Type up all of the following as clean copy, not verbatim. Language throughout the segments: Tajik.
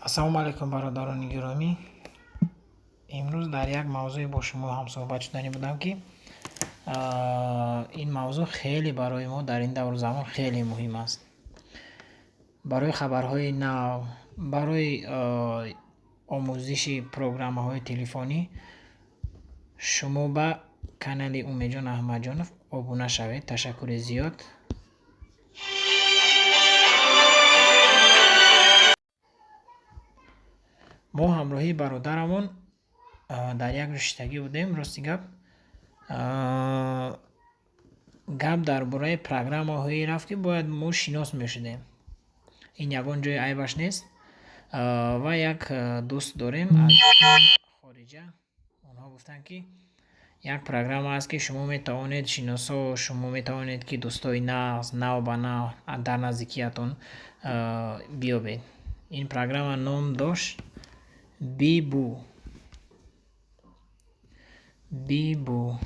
Ассалому алайкум, бародарони гиромӣ. Имрӯз дар як мавзӯе бо шумо ҳамсӯҳбат шудани будам, ки ин мавзӯъ хеле барои мо дар ин давру замон хеле муҳим аст. Барои хабарҳои нав, барои омӯзиши программаҳои телефонӣ шумо ба канали Умедҷон Аҳмадҷонов обуна шавед. Ташаккури зиёд. Мо ҳамроҳии бародарамон дар як риштагӣ будем. Рости гап, гап дар бораи программаҳое рафт, ки бояд мо шинос мешудем. Ин ягон ҷои айбаш нест. Ва як дӯст дорем аз хориҷа. Онҳо гуфтанд, ки як программа аст, ки шумо метавонед шиносо, шумо метавонед, ки дӯстои нағз, нав ба нав дар наздикиятон биёбед. Ин программа ном дошт Бибу. Бибу.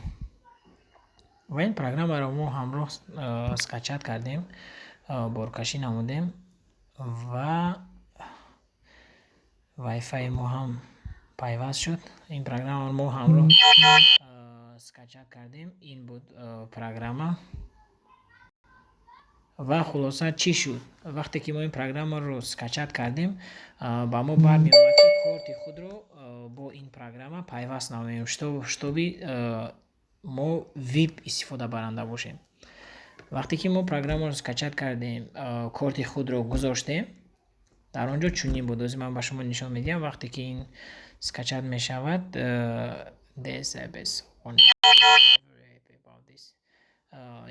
Ва ин программаро мо ҳамроҳ скачать кардем, боркашӣ намудем ва вайфайи мо ҳам пайваст шуд. Ин программаро мо ҳамроҳ скачать кардем. Ин буд программа. Ва хулоса чӣ шуд? Вақте ки мо ин программаро скачать кардем, ба мо бармеомад, ки корти худро бо ин программа пайваст намоем, чтобы мо вип истифодабаранда бошем. Вақте ки мо программаро скачать кардем, корти худро гузоштем, дар он ҷо чунин буд. Ҳозир ман ба шумо нишон медиҳам, вақте ки ин скачать мешавад.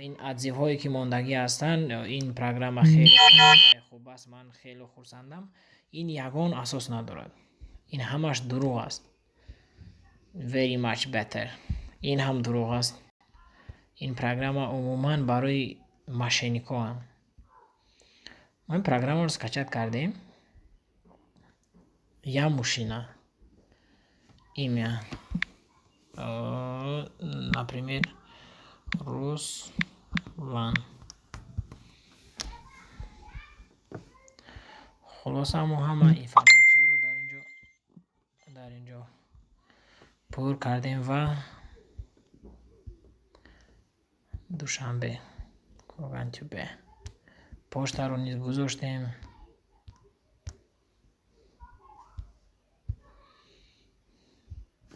Ин отзывҳое, ки мондагӣ ҳастанд, ин программа хеле хуб аст, ман хеле хурсандам. Ин ягон асос надорад. Ин ҳамаш дурӯғ аст. Very much better. Ин ҳам дурӯғ аст. Ин программа умуман барои мошенникоанд. Мо ин программаро скачать кардем. Я мужчина. Имя. Например, Руслан. Хулоса, мо ҳама информатсияҳоро дар ин ҷо пур кардем ва Душанбе, Кургантюбе. Поштаро низ гузоштем.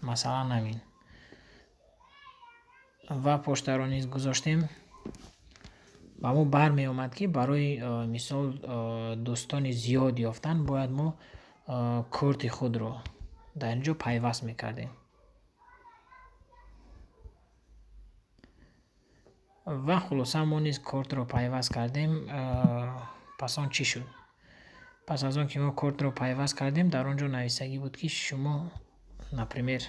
Масалан, ҳамин. Ва поштаро низ гузоштем. Ба мо бармеомад, ки барои мисол дӯстони зиёд ёфтан бояд мо корти худро дар ин ҷо пайваст мекардем. Ва хулоса, мо низ кортро пайваст кардем. Пас он чӣ шуд? Пас аз он ки мо кортро пайваст кардем, дар он ҷо нависагӣ буд, ки шумо, например,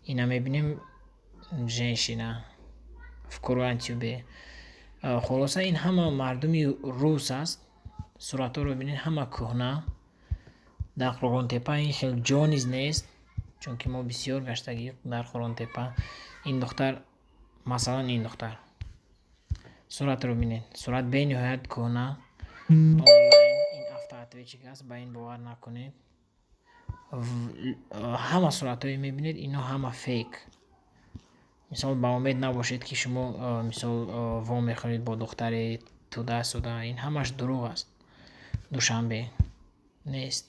ина мебинем, женщина в Кургантюбе. Хулоса, ин ҳама мардуми рус аст. Суратҳоро бинед, ҳама кӯҳна. Дар Қурғонтеппа ин хел ҷо низ нест, чунки мо бисёр гаштагӣ дар Қурғонтеппа. Ин духтар, масалан, ин духтар. Суратро бинед. Сурат бениҳоят кӯҳна. Онлайн ин автоответчик аст, ба ин бовар накунед. Ҳама суратҳое мебинед, ино ҳама фейк. Мисол, ба умед набошед, ки шумо, мисол, вомехӯред бо духтаре туда-сюда. Ин ҳамаш дурӯғ аст. Душанбе нест.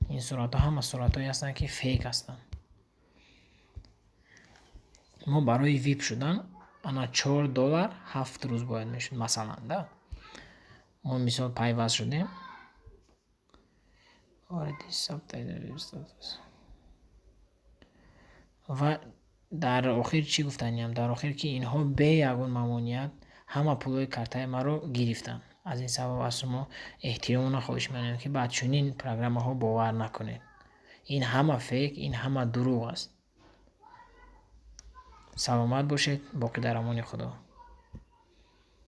Ин суратҳо ҳама суратҳое ҳастанд, ки фейк ҳастанд. Мо барои вип шудан ана 4 доллар 7 рӯз бояд мешуд, масалан, да. Мо, мисол, пайваст шудем. Воридӣ ва дар охир чӣ гуфтаниям? Дар охир, ки инҳо бе ягон мамоният ҳама пулҳои картаи маро гирифтанд. Аз ин сабаб аз шумо эҳтиромона хоҳиш менамоям, ки ба чунин программаҳо бовар накунед. Ин ҳама фейк, ин ҳама дурӯғ аст. Саломат бошед, боқӣ дар амони Худо.